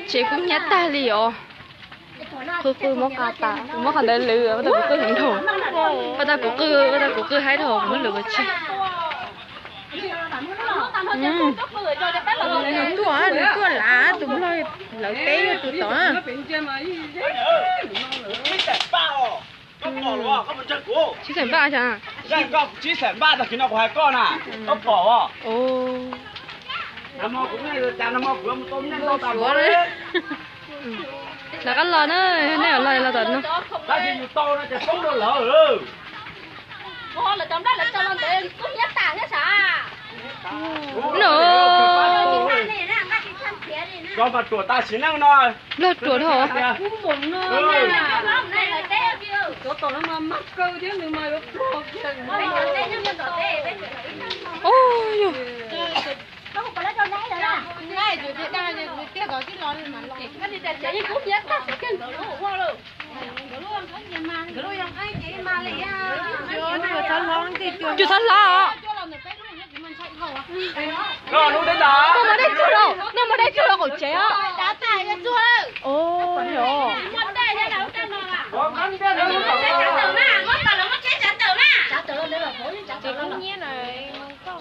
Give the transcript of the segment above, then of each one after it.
Tsev kub hnyiab tag li os. Qw qw muab qhov tas, muab qhov ntawd lwv, pab tau kuv qw heev dhau. Pab tau kuv qw, pab tau kuv qw haib dhau, kuv muab lwv ua tsi. Nws tuaj, nws tuaj lav tus nplog lawv peb tus tod. Tsis xeem npaj, tsis xeem npaj tag kis no kuv hais koj na, koj pom os. Lawv qab los na, nej los los tom no. Tab sis yus tau no ces poob rau lawv. No, koj mas ruam tam sim neej no. Nplog ruam dhau. Ua yog. Tsis txhob hlob os. Koj muaj dej tsuag los, koj muaj dej tsuag los qaum tsev os.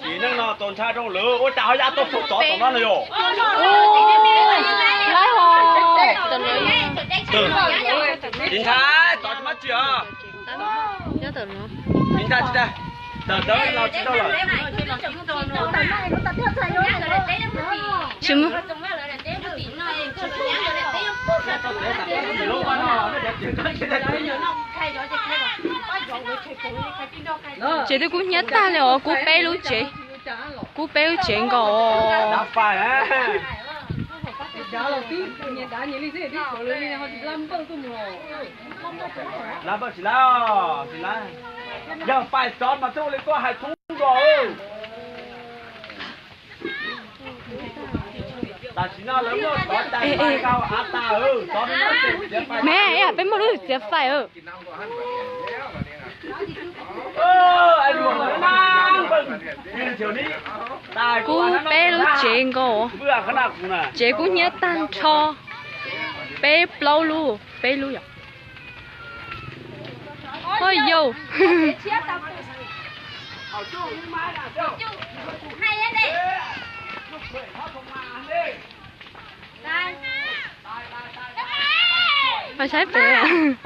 Tsis neej no tau ntshai rau lawv ua cas ho ya tau tug tod tom no na yom. Ntshai tod tsis muaj tsi os. Ntshai tsis tag, tawm ntawd los tsis tau lawm. Tsis muaj. Tsev twb kub hnyiab tag li os, kub peb lub tsev. Kub peb lub tsev nkaus. Yog pais tod mas thiaj ua li koj hais thoob nkaus. Tam sim no lawv muaj tod cais pais nkaus av tas. Me, peb muaj lub txiav fais. Kub peb lub tsev nkaus. Tsev kub hnyiab tag nrho. Peb plaub lub, peb lub yom. Ho yau. Mas saib pem.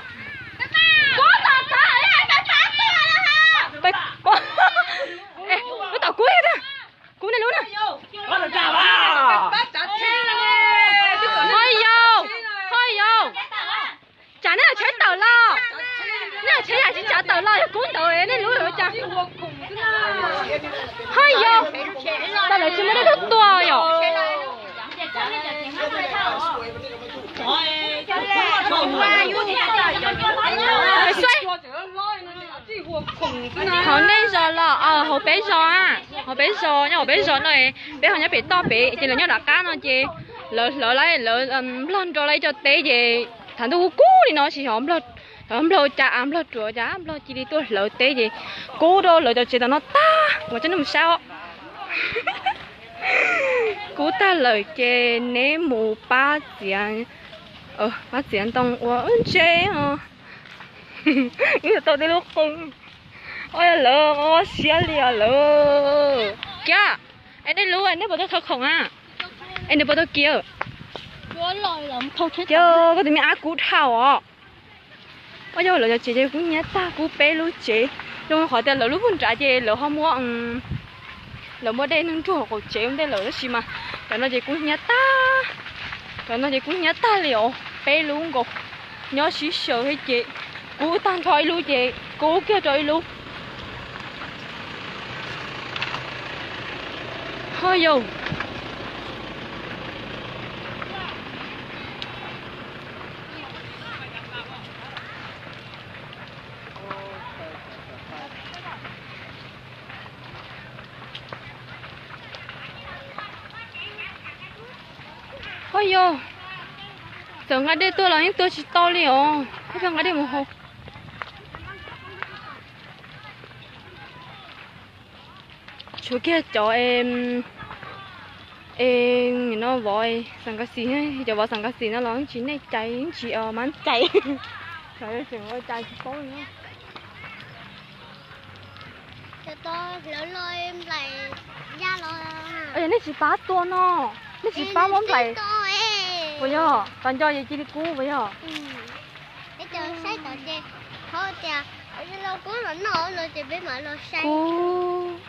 Ub, tom kub, kub nej lub na. Ho yau, ho yau. Tsam nej tsheb tawm los, nej tsheb yam tsis tsav tawm los yog kub ntawd nej lub ua cas. Ho yau, tas lawv tsis muaj dej tuaj yom. Hauv nej zos los, hauv peb zos, hauv peb zos, nyob hauv peb zos no, peb ho nyob pem toj pem ces lawv nyob nram qab no ces lawv hlawv lawv nplog nrau lawv ib co teb ces thaum ntuj kub kub li no tsis yog nplog, nplog cas nplog ruam cas nplog cia li tuaj hlawv teb ces kub rau lawv cov tsev tom no tag. Ua tsaib nej mus saib os. Kub tag lawm ces neb mus pab txiav, pab txiav ntoo ua ntses os. Wb yuav tau tej lub qw. Ua lawv ua siab li os lawv. Kiag, es nej lub nej puas tau thov khoom a? Es nws puas tau kiag? Kiag, koj tus me ab kub dhau os. Ua yog lawv cov tsev ces kub hnyiab tag, kub peb lub tsev. Zoo qhov tias lawv lub puag nrad ces lawv ho muab, lawv muab dej neeg ntsuag hauv qaum tsev ua ntej lawm tab sis mas cov no ces kub hnyiab tag. Cov no ces kub hnyiab tag li os, peb lub nkaus. Nyob sib xyaw thiab ces kub tag nrho ib lub ces kub kiag rau ib lub. Ho yau. Ho yau, txawm nqa dej tuaj los yeej tuaj tsis tau li os, koj nqa dej mus haus. Tshuav kiag cov, Es no vov Xam Kas Xis, cov vov Xam Kas Xis no los tsis nej cai, tsis mab cai. Tseem ua cas tsis paub. Nej tsis pab tua no, nej tsis pab muab nplaim. Puas yog? Tos nco ces cia li kub puas yog? Kub.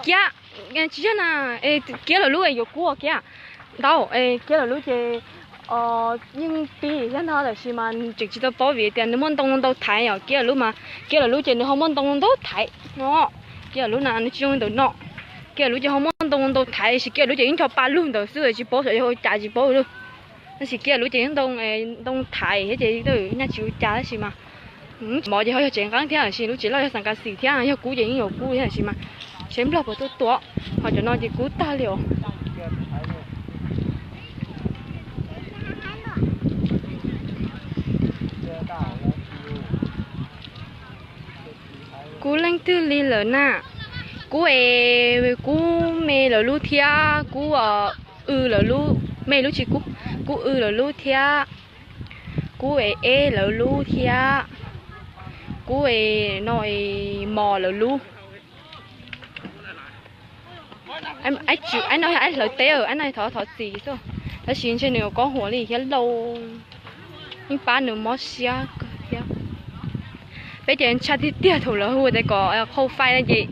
Kiab, tsis yog na, kiab lawv lub es yuav kub kiab. Ntau, kiab lawv lub ces yeej pib thiab ntag, tab sis mas tseem tsis tau paub vim tias nws muaj ntoo ntau thaiv os. Kiab lawv lub mas, kiab lawv lub ces nws ho muaj ntoo ntau thaiv no. Kiab lawv lub na nws tsis zoo li ntawm no. Kiab lawv lub ces ho muaj ntoo ntau thaiv, tab sis kiab lawv lub ces yeej ncho pa lug ntawd xwb, tsis paub xyov yog ua cas tsis paub li. Tab sis kiab lawv lub ces yeej ntoo, ntoo thaiv thiab ces nyaj tsis ua cas tab sis mas mov ces ho yog tsev nqeeb thiab, tab sis lub tsev loj yog Xam Kas Xis thiab, yog kub ces yeej yuav kub thiab tab sis mas seb Nplog puas tuaj tua. Ho cov no ces kub tag li os. Kub leej twg li lawm na? Kub es, kub me lawv lub thiab, kub w lawv lub, me lub tsis kub, kub w lawv lub thiab, kub es eb lawv lub thiab, kub es no es mos lawv lub. Aib no yog aib hlawv teb, aib no thov thov txim xwb, tab sis ntshe nws yuav kob huam li thiab lauj. Yeej pab nws mob siab kawg thiab. Peb ces ntshai tiag tiag thaum lawv hu tias kom qhau fais no ces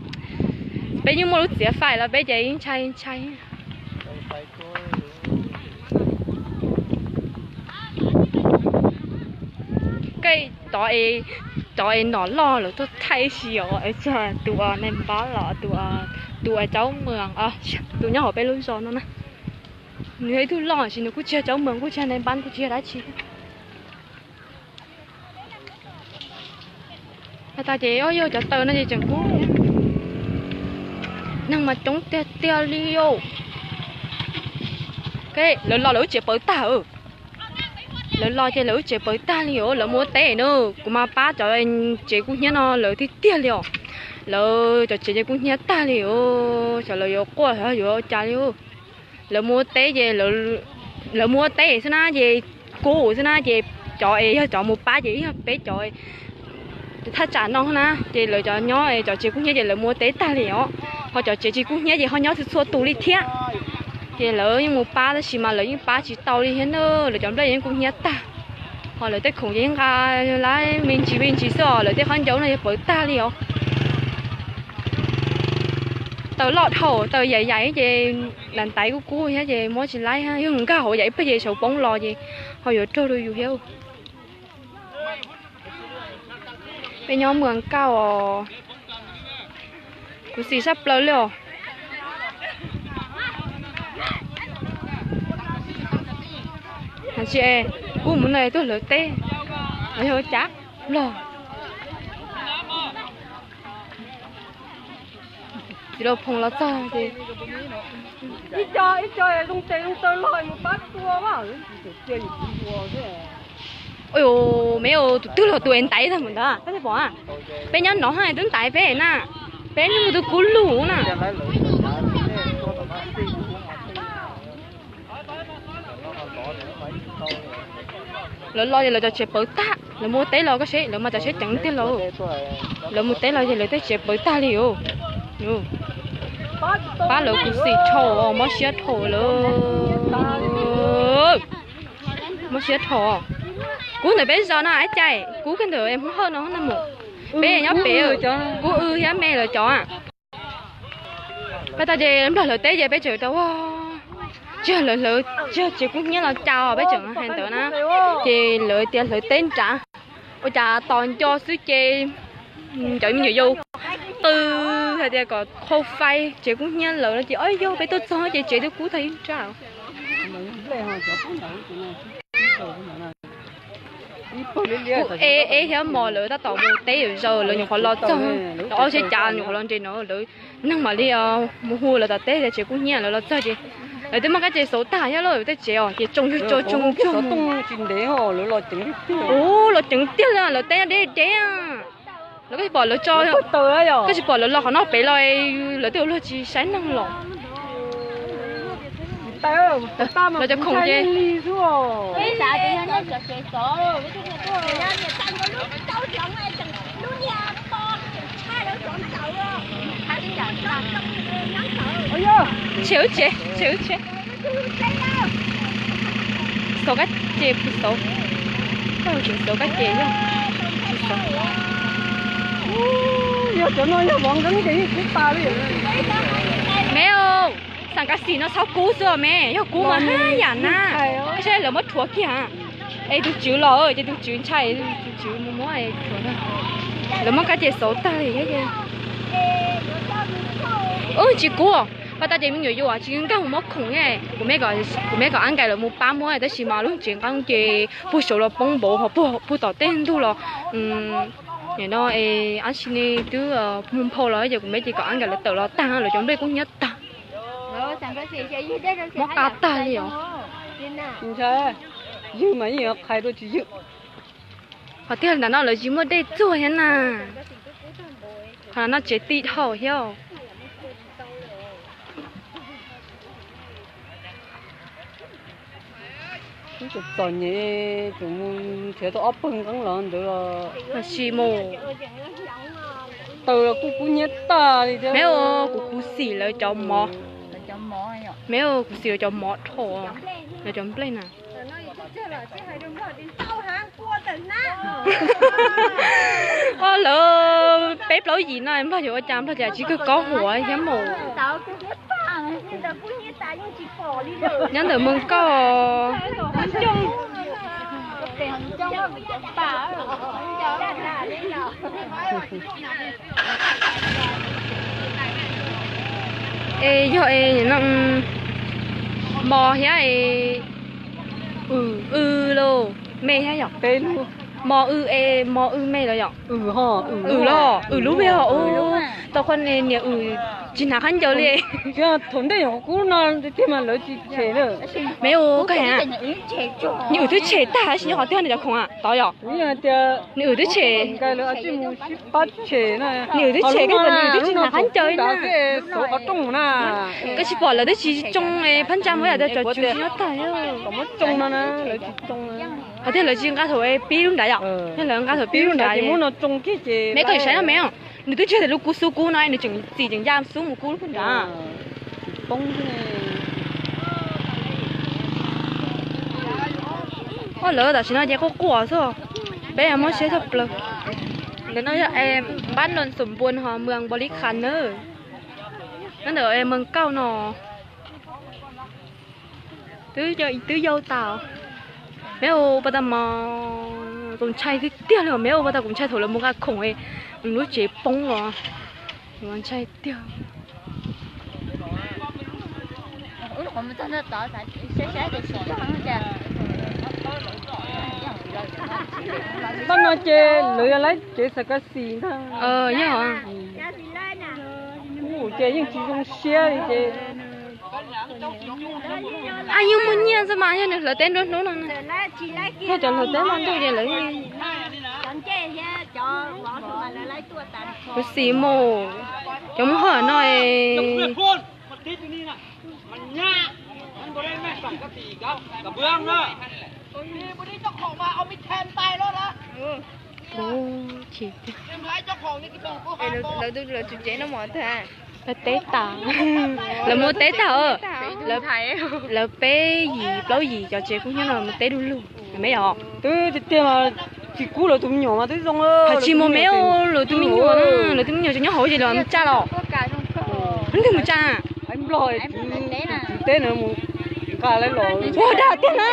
peb yeej muaj lub txiav fais los peb ces yeej ntshai ntshai. Kej tod, tod es nom loj lawv tuaj thaij si os, tus nais npab los tus, tus caub mws, tus nyob hauv peb lub zos no na. Nws yog ib tug loj tab sis nws kuj tsis yog caub mws, kuj tsis yog nais npab, kuj tsis yog dab tsi. Has tas ces ob yog cov taws no ces tseem kub, neeg mas coob tiag tiag li os. Lawv los lawv lub tsev pawv tag. Lawv los ces lawv lub tsev pawv tag li os, lawv mus ua teb na. Kuv mas pab cov tsev kub hnyiab no lawv tiag tiag li os. Lawv cov tsev ces kub hnyiab tag li os, xyov lawv yuav quaj xyov yuav ua cas li. Lawv mus ua teb ces, lawv mus ua teb xwb na ces kub xwb na ces cov es yog cov mus pab ces yog peb cov thaj tsam no na ces lawv cov nyob cov tsev kub hnyiab ces lawv mus ua teb tag li os. Ho cov tsev tsis kub hnyiab ces ho nyob txhua txhua tus li thiab. Ces lawv yeej mus pab tab sis mas lawv yeej pab tsis tau li thiab na, lawv cov nplej yeej kub hnyiab tag. Ho lawv tej khoom ces yeej nqa lawm me ntsis me ntsis xwb os, lawv tej qhob ncauj no yog pawv tag li os. Taws loj dhau, taws yaim yaim ces lam ntaiv kub kub thiab ces muab tsis laib, yog nkag hauv yam ib pliag ces sawv poob los ces ho yuav raug rau yus thiab. Peb nyob Muas Kauj os, kuv xis sab plaws li os. Hais tsis, kuv mus no tuaj hlawv teb, yog ua cas los txiv Lau Phoo los txog ces ib co ib co zoo tes zoo taw los mus pab tua mas. Ua me tus twg los tus es ntaiv tag mus ntawd, pom peb nyob no haj twb ntaiv peb na, peb hnub tus kub lug na. Lawv los ces lawv cov tsev pawv tag, lawv mus ua teb los koj seb, lawv mas cov tsev ceev tiag los. Lawv mus teb los ces lawv tej tsev pawv tag li os. Pab lawv kuv xim dhau, mob siab dhau lawm. Mob siab dhau. Kub ntawm peb zos no ib cai, kub kiag ntawm Hmoob Hawj no na mus. Peb nyob pem, kub w thiab me lawv cov. Peb tau ces nplog lawv teb ces peb tseem tau, tsis yog lawv, tsis yog tsev kub hnyiab los cas peb tseem hais ntawd na. Ces lawv tias hlawv teb nrad, ua cas tos nco xwb ces cov me nyuam yaus qw hais tias kom qhau fais tsev kub hnyiab lawv no ces ob yog peb tuaj txog ces tsev twb kub tag ib nrab. Kuv ev ev thiab mos lawv tab tom mus teb yuav zaws lawv nyuam qhuav los txog, lawv ob siab cav nyuam qhuav los nres no lawv neeg mam li mus hu lawv tom teb tias tsev kub hnyiab lawv los txog ces lawv twb muab kab tsev xauv tag thiab lawm tej tsev os ces tsoo tsuag tsoo tsuag tsuag. Ub los ceev tiag li lawv teb nyob deb deb. Lawv koj tsis pom lawv tso, koj tsis pom lawv los qhov no pem los, lawv tej ua luag tsis saib neeg los. Lawv cov khoom ces tshem wb tsev, tshem wb tsev. Xauv kab ces kuv xauv, koj tseem xauv kab ces yog tsis xauv. Yog cov no yog vov nkeeb ces yeej kub tas li. Me, xam kas xim no txhob kub xwb me, yog kub mas haj yam na. Saib lawv muab rhuav kiag. Es tus tswv los ces tus tswv ntshai, tus tswv mus muab rhuav. Lawv muab kab ces xauv tag li thiab ces. Ub, tsis kub. Pas tas ces me nyuam yaus tsis nkag mus muab khoom thiab. Kuv me kom ab nkais lawv mus pab muab tab sis mas lub tsev nqeeb ces puag saud los poob npaum ho puag tom tej ntug los. Nim no es ab tsi ne twb mus nphau los ces kuv me ces kom ab nkais lawv tawm los tag, lawv cov nplej kub hnyiab tag. Mob qab tag li os. Ntshai, ywg mas yeej yuav qhais dua tsis ywg. Qhov tiag ntawm no lawv tsis muaj dej txuag thiab na. Qhov no tsev tij dhau thiab. Txom nyem, tseem mus nrhiav tau ob pawg nqeeb los ntawd los. Tab sis mus taws los kuj kub hnyiab tag li thiab. Me, kuv khuv xim lawv cov mov. Me, kuv xim lawv cov mov dhau, lawv cov nplej na. Ua lawv peb plaub yim no Nplog yuav ua cas Nplog cas tsis kawg kob huam thiab mus. Nyob ntawm Moos Kauj. Es yog es no mos thiab es w, w los me thiab yom? Mos w es mos w me los yom? W los w lub me os. Tau qhov niam w tsis hnav khaub ncaws li. Thaum ntej yog qhov kub no tiag mas lawv tsis tshem na. Me ua koj hais na, nws w twb tshem tag tab sis nyob qhov twg nws cov khoom tod yom? Nws w twb tshem. Nws w twb tshem, nws w twb tshem koj nws twb tsis hnav khaub ncaws na. Koj tsis pom lawv twb tsis tsoo phab ntsa muab yam cov tswv tsis nyob tag. Qhov tiag lawv tsis nqa thaum pib lub nrad yom? Yog lawv nqa thaum pib lub nrad, me koj saib no me, nws twb tseg lub kub xub kub no nws tseem txim tseem ya xub mus kub lub nrad. Ua lawv tam sim no ces quaj quaj xwb. Peb muab siab tshaj plaws. Ntawm no yog npab Noos Xoom Npuas hos Moos Npaus Lis Khas na. Nyob ntawm Moos Kauj no. Twb yau tas. Me ua pas tas mas txaus ntshai tiag tiag li. Me ua pas tas kuv ntshai thaum lawv mus nqa khoom, lub tsev poob los, ntshai tiag. Pab no ces lawv yog lawv tsev xam kas xis ntag. Yog ces yeej tsis zoo siab li ces. Yeej muaj nyiaj xwb mas yog nws hlawv teb nruab hnub no. Yog cov hlawv teb no ntuj ces lawv, lawv xis mus, cov mus hawm no. Lawv teb tas, lawv muab teb tag. Lawv peb yim plaub yim cov tsev kub hnyiab no mus teb du lug me os. Twb tiag tiag mas tsis kub lawv tus me nyuam mas twb zoo. Hais tsis mus me, lawv tus me nyuam, lawv tus me nyuam tseem nyob hauv ces lawv mus tsa los. Leej twg mus tsa? Nplog, tsev teb na mus nqa los. Ua dag tiag na.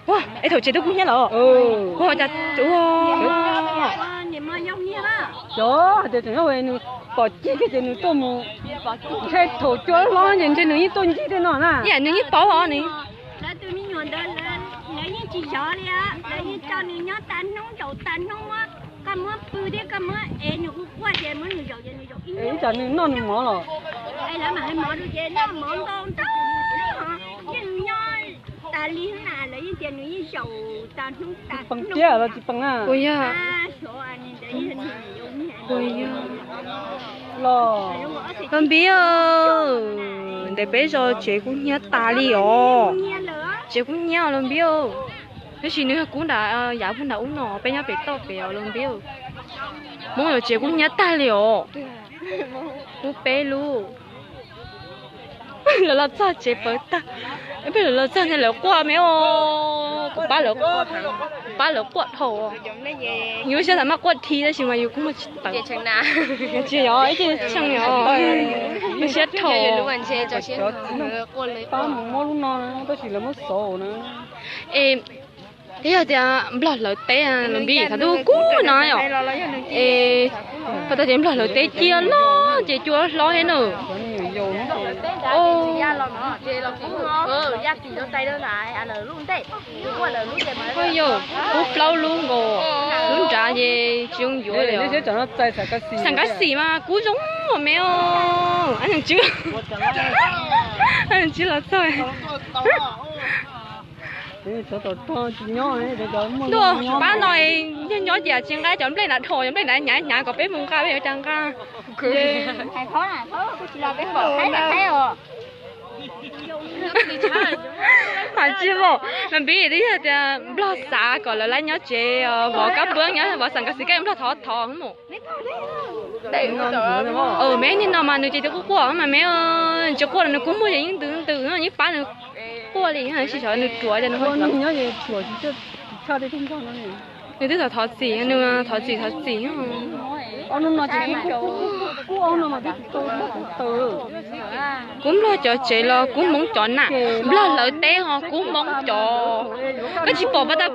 Ua, es thaum tsev twb kub hnyiab lawm. Ua cas, ua, cov hais tias tseem nyob nws pom cig kiag ces nws tuaj mus, ntshe thaum cua hlob ces ntshe nws yeej tuaj ncig tej no na. Yam nws yeej paub os nws. Lawv tus me nyuam ntawd lawv yeej tsis zov li, lawv yeej coj nws nyob tas hnub zaum tas hnub, muab koj muab pw thiab koj muab ev nws quaj quaj ces muab nws zaum ces nws zaum ib hnub. Ib tsam nws noj nws mov los. Es lawv mam hais mov rau ces noj mov ntau ntau, yeej nyob Li na, lawv yeej tias nws yeej zaum tas hnub tas hnub. Tsis peem tiag los tsis peem na. Puas yog? Puas yog? Los npib, ntawm peb zos tsev kub hnyiab tas li os. Tsev kub hnyiab los npib. Tab sis nws yog kub nram yav puag nram ub no, peb nyob pem toj pem os los npib. Hmoob yuav tsev kub hnyiab tag li os. Kub peb lub. Lawv los txog tsev pawv tag. Peb lawv los txog ntawd lawv quaj me os. Kuv pab lawv, kuv pab lawv quaj dhau. Yus lub siab xav maj quaj dhi tab sis mas yus kuj muaj tsis tawv. Tsis yog ib ce tshee os, lub siab dhau. Pab mus muab lub no tab sis lawv muab xauv na. Es twb yog tias nplog hlawv teb los npib, thaum twg kub no yom. Es thaum tag ces nplog hlawv teb cia loj ces cua hlob thiab na. Yog kub plaub lub nkaus, lub nrad ces tsis zoo yuav li. Xam nkab xim mas kub zoo me os. Ab, tsis los txog. Ntuj, pab no yog nyob ces tsis nqa cov nplej nrad dhau, cov nplej nrad hnyav hnyav kom peb mus nqa peb yuav cas nqa. Mas tsis vau, mas npib twb yog tias nplog xav kom lawv laib nyob tsev, vov kab npua nyob, vov xam nkab xim kab nplog thov thov mus. Me niag no mas nws ces twb quaj quaj mas me, tsis quaj los nws kub muag ces yeej ntws ntws, yeej pab nws quaj li, tab sis xyov nws ruam ces nws nws twb thov thov txim, nws thov txim thov txim. Kub nplog cov tsev los kub hmoob cov na, nplog hlawv teb ho kub hmoob cov. Koj tsis pom pas tas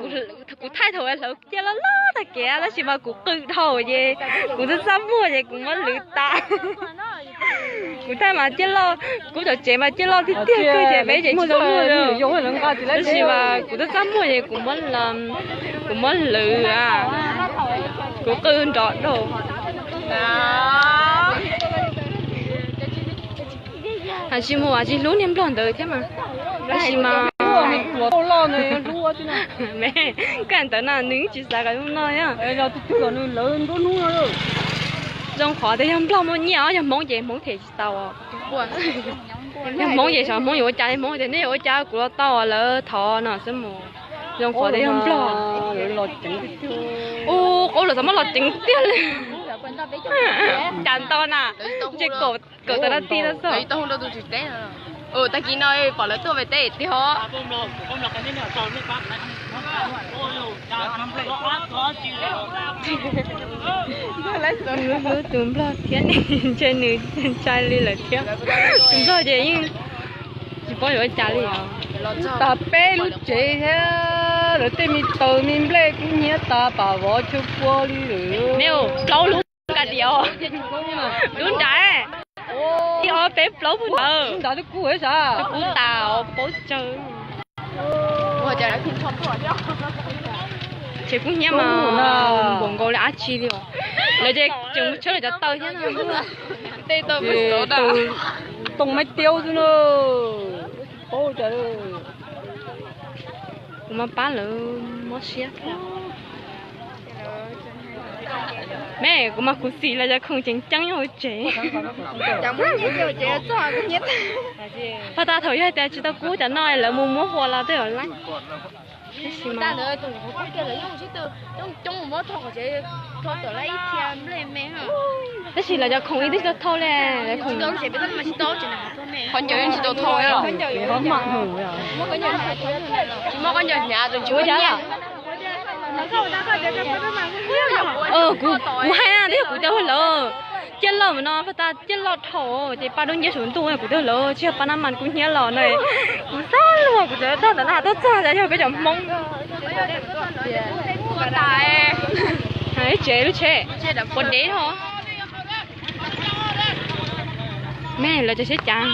kuv thaij thaum hlawv cia loj loj tag kev tab sis mas kuv qw dhau ces kuv twb txaj muag ces kuv muab lwv tas. Kuv thaij mas cia loj, kuv cov tsev mas cia loj tiag tiag kawg ces peb ces tsis tau muag li. Tab sis mas kuv twb txaj muag ces kuv muab, kuv muab lwv, kuv qw nrov dhau. Hais tsis mus as tsis hlub niag nplog ntawd thiab mas. Tab sis mas me, koj ntawd na nws tsis xav kom zoo no. Zoo qhov tias yog nplog muaj nyiaj os, yog hmoob ces hmoob them tsis tau. Yog hmoob ces xyov hmoob yuav ua cas li, hmoob tias nej yuav ua cas kuv los tau lawv thov no xwb mus. Zoo qhov tias yog nplog. Ub, qaub lawv xav muab los ceev tiag li. Cas ntau na, ntshe kaum tawm no ti no xwb. Tag kis no pom lawv tuaj ve teb tiag os. Hlub tus nplog thiab ne, ntshe nws ntshai li lawm thiab. Tus nplog ces yeej tsis paub yuav ua cas li os. Tas peb lub tsev thiab lawv tej me taws me nplej kub hnyiab tas pam vov chaw pua li lawm. Me, plaub lub nka diav, lub nrad, ib ob peb plaub puag ntawd. Lub nrad twb kub tas paub tsawg. Tsev kub hnyiab mas npaum nkaus li dab tsi li os. Lawv ces tseem mus tshawb lawv cov taw thiab no. Tus tooj maib tiaub xwb na. Paub cas. Kuv mas pab lawv mob siab. Me, kuv mas kuv xim los yog khoom ceev ceeb nyob hauv tsev. Pag tas thaum yog tias tsis tau kub cov no lawv mus muab hua los twb yog laib. Tab sis mas tab sis lawv cov khoom ib tib tau thau li. Qhov ncauj yeej tsis tau thau li. Tsis muaj khaub ncaws hnyav, tsis muaj hnyav. Kuv hais na, twb yog kuv cov lawv ciaj loj no, pab tas ciaj loj dhau ces pab dub nciab saum ntuj, kuv cov lawv tsis yog pab nab mas kub hnyiab los na. Kuv xav luag kuv cov tog ntawm no tuaj txog yog peb cov Hmoob. Tsev lub tsheb puas dev ho. Me, lawv cov siab cav.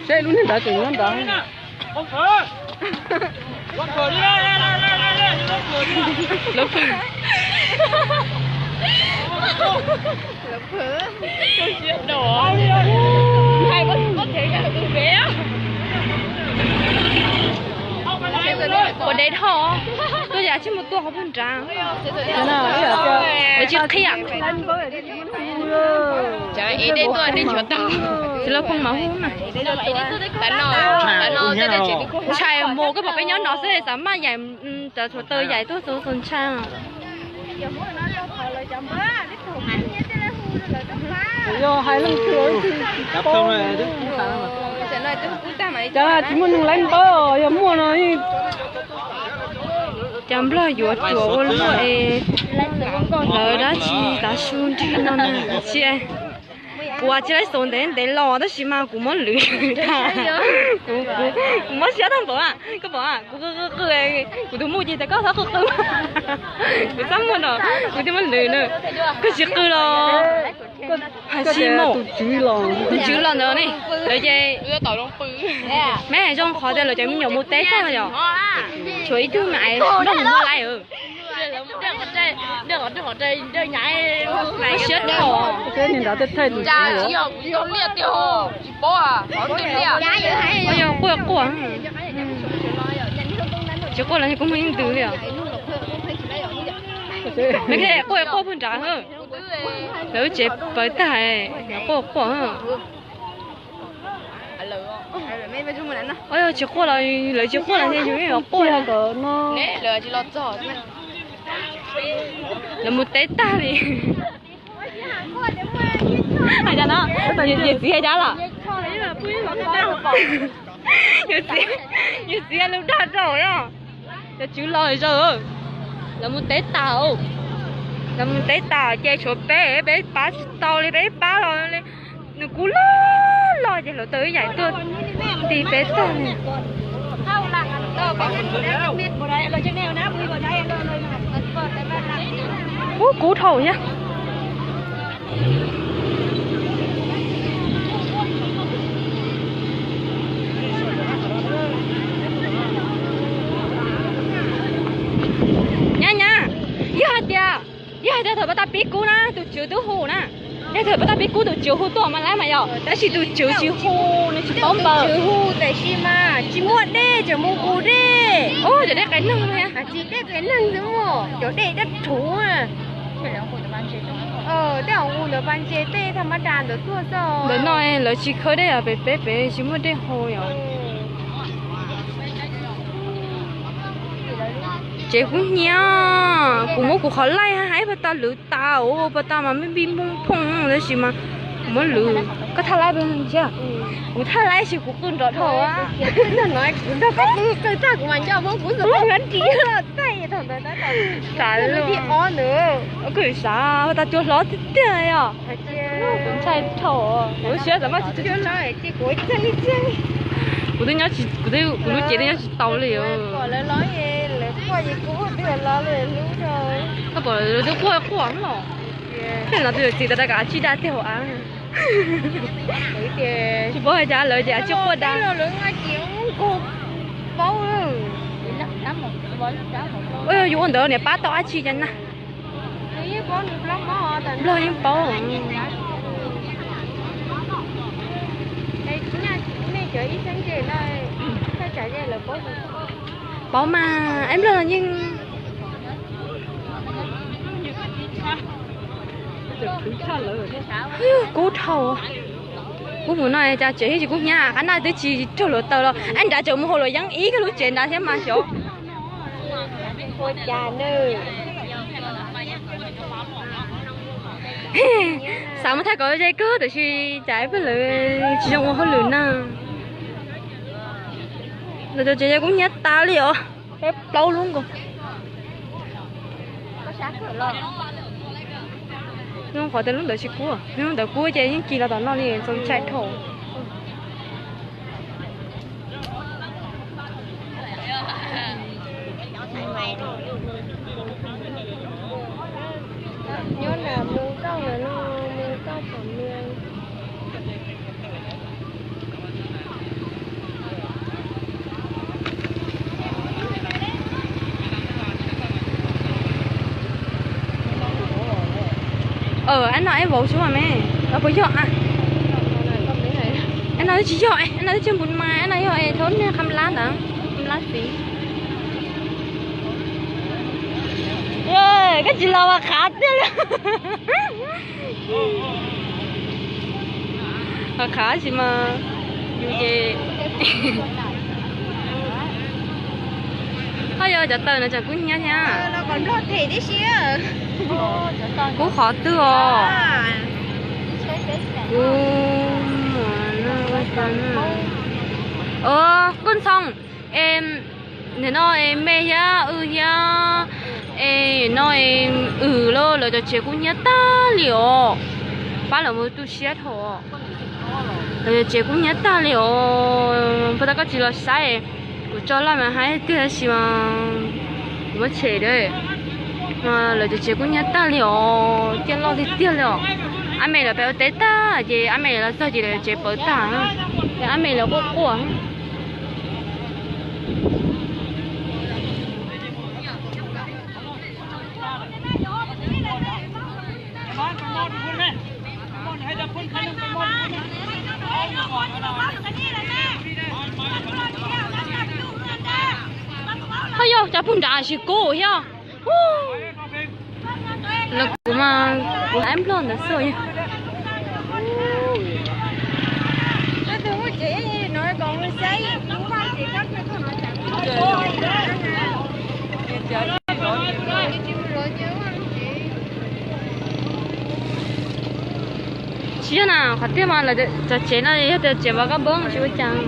Seb lub niag nrad tseem nyob nrad. Lawv pw. Lawv pw. Ua deb dhau, tuaj yam tsis mus tua hauv pug nrad. Lawv tsis qhia. Tsis los phooj mam hu na. Ntshai mus koj pom peb nyob no xwb xav maj yaim, cov tshuav taw yaim tuaj txog txog ntshai. Yog hais leej twg, cov tsis muaj neeg laib ntaub, yog muaj no. Cov nplog yuav ruam ua luaj es lawv dab tsi tav su nrig no na. Tsis, kuv tsis laib xaus ntev ntev los tab sis mas kuv muab lwv tag. Kuv, kuv mob siab tag npaum na. Koj pom kuv qw qw qw, kuv tus muj ces tias koj txhob qw qw, kuv txaj muag no, kuv thiaj muab lwv na. Koj tsis qw los hais tsis mus. Tus tswv los ntawd ne, lawv ces, me zoo qhov tias lawv cov me nyuam mus teb tag yom, tshuav ib tug me aiv nrog mus muab laib. Siab dhau. Quaj quaj, tsis quaj los kuv muaj ib ntws li os. Me quaj quaj pug nrad, lawv tsev pawv tag, quaj quaj. Tsis quaj los, lawv tsis quaj los yus yuav quaj. Lawv mus teb tag li. Hais cas no, yawm txiv hais cas los? Yawm txiv, yawm txiv lub dag rau no. Cov tswv los zaws, lawv mus teb tas, lawv mus teb tas ces tshuav peb, peb pab tsis tau li, peb pab los li. Nws kub loj loj ces hluav taws ib yam tuaj nti peb tag li. Ub, kub dhau thiab. Nyab nyab, yog hais tias, yog hais tias thaum pab tag pib kub na tus tswv twb hu na. Yog thaum pab tag pib kub tus tswv hu tuaj mas laib mas yog, tab sis tus tswv tsis hu, nws tsis paub npaws. Tus tswv hu tiam sis mas tsis muaj dej, tseem mus kuv dej. Ub, cov dej qias neeg thiab. Tsis dej qias neeg xwb, cov dej dab rhuv. Tej hauv ntawd pas ntses tej tham ma das ntawd tuaj xwb. Ntawm no lawv tsis khawb dej os, pem peb pem tsis muaj dej haus yom. Tsev kub hnyiab, kuv muab kuv qhov laij hais pas tas lwv tas, pas tas mas me npij npoo phooj tab sis mas kuv muab lwv. Koj thaj laij pes ntsia, kuv thaj laij sis kuv qw nrov dhau. Kuv nrog koj qw, qw tag kuv mas nco muab kuv ntxuav nrov ris thaum ntawd. Xav li ob ntawd, kuv xav pas tas cua hlob tiag tiag os. Ntshai dhau, kuv lub siab xav maj tsis Kuv twb nyob, kuv lub cev twb nyob tsis tau li. Koj pom lawv twb quaj quaj los. Tej no tus yawm txiv tau dag kav tsij dag tiag hauv av. Tsis paub hais cas lawv ces tsis quaj dag. Yus ua ntawd niam pab tau dab tsi cov na. Nplog yeej paub. Paub mas, es Nplog yeej kub dhau. Kub mus no cas tsev tsis kub hnyiab, qab no twb tsis raug hluav taws los es nrad tseem mus haus luam yeeb ib koj lub tsev nrad thiab mas xyov. Xav mus thaij kom ze kawg tiam sis cas peb lawv tsis zoo ua hauj lwm na. Los cov tsev yog kub hnyiab tas li os. Peb plaub lub nkaus. Zoo qhov tias lub ntawd tsis kub, lub ntawd kub ces yeej kis los tom no li, txaus ntshai dhau. Ab no es vauv xwb mas me, no puas yog a? Ab no twb tsis yog, ab no twb tsis npus mas, ab no yog es thaum niag qhab lab ntawd, qhab lab fiv. Koj tsis los Vaj Qhav tiag li. Vaj Qhav tsis mas yus ces ho yog cov taws no tsam kub hnyiab thiab. Kub qhov twg os? Kub, kub ntxhoo, es nim no es me thiab w thiab, es nim no es w lawm, lawv cov tsev kub hnyiab tag li os. Pab lawv mus tu siab dhau. Lawv cov tsev kub hnyiab tag li os. Puas tas koj tsis los saib, kuv tso laj mas haib tiag tab sis mas kuv muab tshem a. Lawv cov tsev kub hnyiab tag li os, ciaj loj tiag tiag li os. Ab me lawv pem ua teb tag ces ab me los txog ces lawv tsev pawv tag, ces ab me lawv quaj quaj. Ho yog cov puag nrad tsis kub thiab. Los kuv mas kuv haib nplog ntawd xwb. Tsis yog na, qhov tiag mas lawv cov tsev no yog tias tsev Vaj Kab Npab tsis ua cas.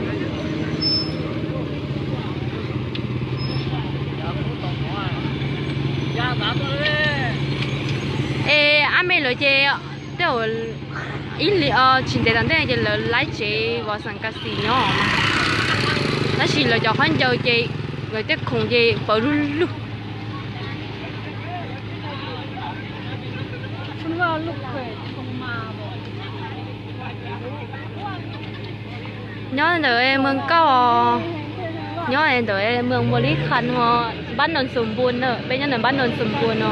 Es ab me lawv ces tej zaum ib hlis tsis ntev tom ntej ces lawv laib tsev Vos Xas Kas Xis nyob, tab sis lawv cov khaub ncaws ces lawv tej khoom ces pawv lug lug. Nyob ntawm Mws Kauj, nyob ntawm Mws Muas Lib Khas no, npab Noos Xus Npua na, peb nyob ntawm npab Noos Xus Npua no.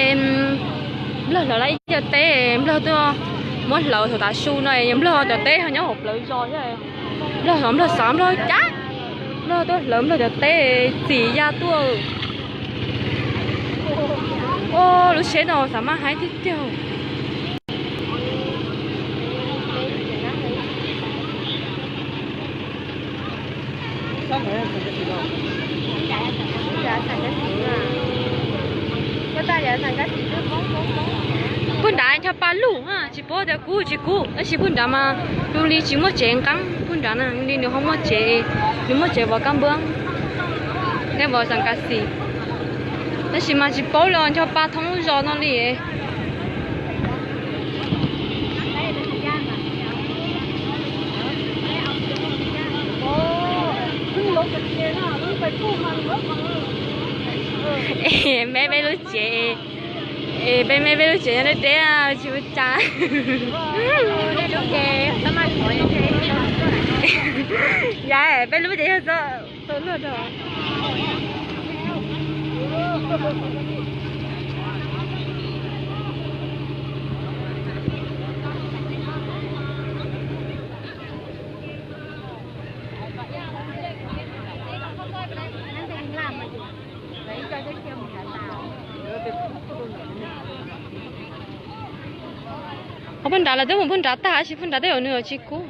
Em, Nplog hlawv lawv ib co teb, Nplog tuaj muab hlawv thaum tav su no, Nplog cov teb ho nyob hauv plawv zos thiab. Nplog xov, Nplog xav, Nplog cab, Nplog tuaj hlawv Nplog cov teb txim ya tuaj. Lub tsheb no xav maj haib tiag tiag. Puag nrad ncho pa lug, tsis paub tias kub tsis kub, tab sis puag nrad mas zoo li tsis muaj tsev nqeeb puag nrad na, li nws ho muaj tsev, nws muaj tsev Vos Kaj Npab thiab Vos Xas Kas Xis, tab sis mas tsis paub li, ncho pa thoob zos no li. Es me peb lub tsev, es peb me peb lub tsev nyob deb deb tsis ua cas. Yog peb lub tsev yog txo tau luaj rau. Qhov puag nrad lawv twb mus puag nrad tag, tab sis puag nrad tej zaum nws tsis kub.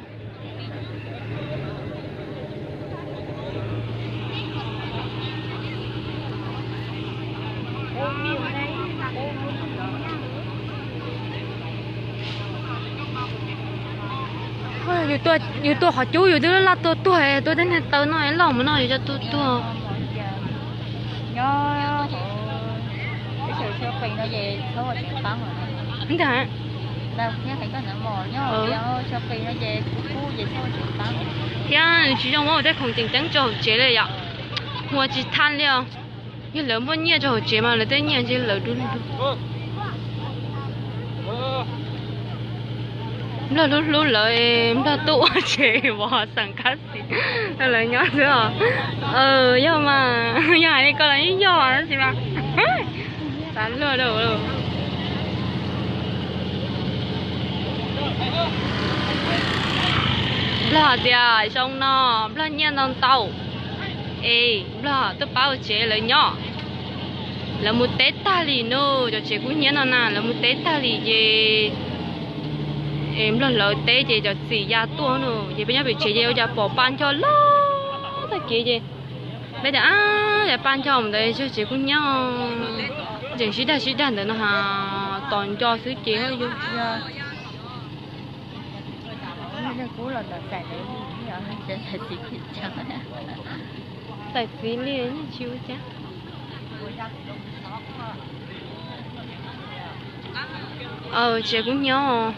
Yus tuaj qhov cub yus twb laj tuaj tuag, tuaj tej niag taw no loj mus no yus coj tuaj tuag. Ntag. Thiab nws tsis zoo muab tej khoom tseem ceeb rau hauv tsev li yom. Muaj tsis tha li os. Yog lawv muaj nyiaj rau hauv tsev mas lawv tej nyiaj ntshe lawv dub dub. Nplog hlub hlub lawv, Nplog tuaj ua tsev Vos Xas Kas Xis rau lawv nyob xwb os. Yog mas, yog hais li ko los yeej yog tab sis mas xav luag rau. Nplog tias zoo no, Nplog nyiaj ntau ntau. Es Nplog tuaj pab ua tsev lawv nyob. Lawv mus teb tag li no, cov tsev kub hnyiab no na, lawv mus teb tag li ces, es Nplog lawv teb ces cov txiv ya tuaj no, ces peb nyob pem tsev ces ua cas pom pa ncho loj tag kev ces peb tias, ab, yog pa ncho mus ntawd yog tsev kub hnyiab, tseem sib dag sib dag ntawd no ha, tos nco xwb ces yog tais txiv li tsis ua cas. Tsev kub hnyiab.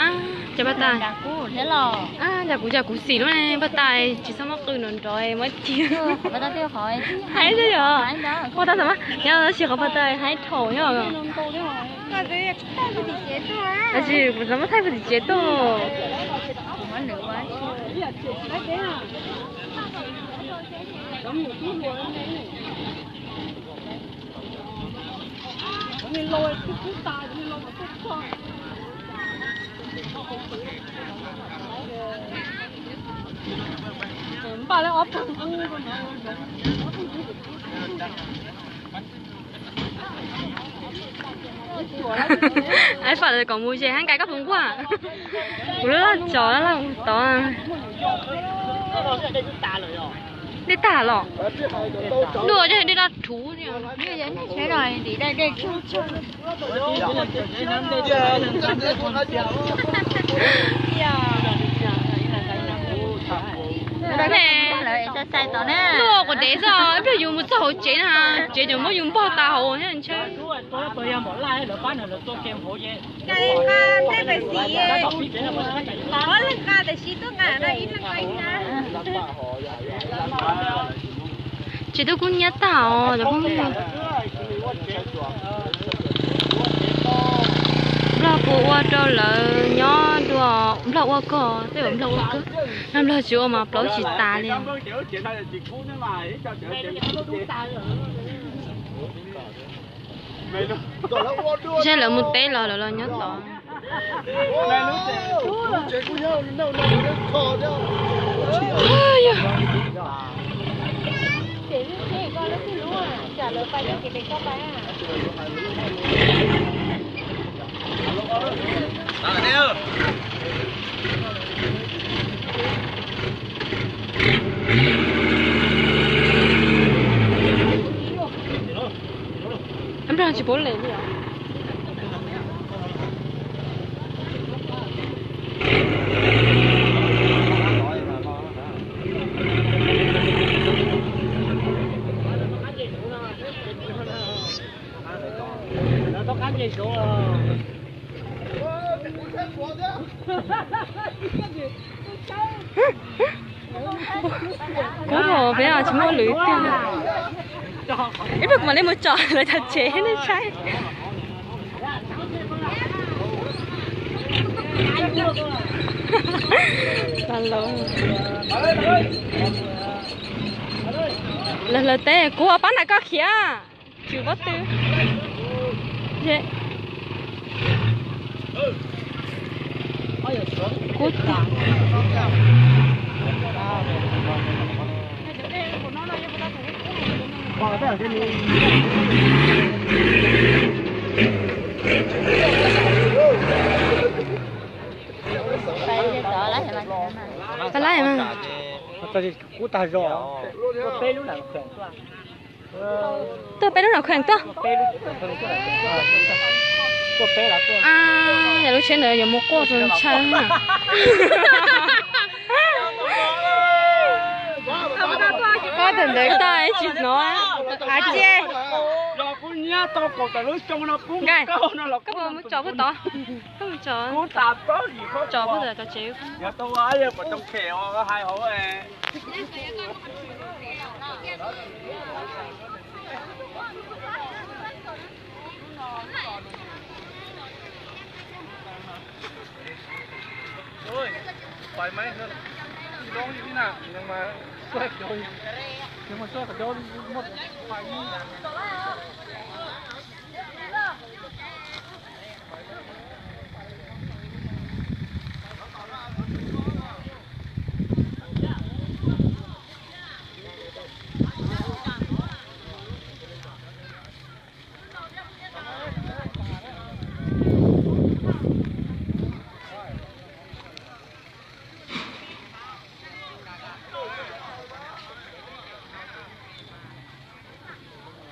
Ab, cas paj tais, ab, cas kuv cas kuv xim lub ne, paj tais tsis txhob muab qw nrov nrov muab ib teg. Hais xwb yog, paj tais txawm mas, yog tab sis qhov paj tais hais dhau nyob. Tab sis kuv txawm muab thaij pem tim tsev tuaj. Ab, fam kom mus ze hab nkaim koj puas nquag. Kuv lub loj tso loj tod. Dej tag los. Ntuj, dej daj rhuv. Ntuj, quav dev xwb, ib pliag yus mus txog hauv tsev na, tsev cov muab yus npog tas hauv thiab ntshe. Tsev twb kub hnyiab tag os cov phooj ywg. Nplog puas ua rau lawv nyob dua, Nplog ua kawg, tej zaum Nplog ua kawg. Yog Nplog tsis ua mas plaub tsis tas li. Seb lawv mus teb los lawv los nyob tod. Nplog tsis paub lem li os. Kub hos peb tsis muaj lwm tiag. Ib pliag kuv mam li mus tsom lawv cov tsev nej saib. Lawv teb kuv pab nram koj khiav. Tsis paub twg. Kuv Pab laib mas. Tuaj peb lub nram kheem tuaj. Yog lub tsheb ntawd yuav mus quaj tus ntshaw na. Koj thaum ntawd koj tsis hnov. Av tsi. Nyab tau kaum tawm lub xyoo no kub Nkaj, koj mus tso puag tod, koj mus tso, kub tas plaub hlis koj tso puag tod tsev. Yog tau ua yog puas tau khem hais hauv.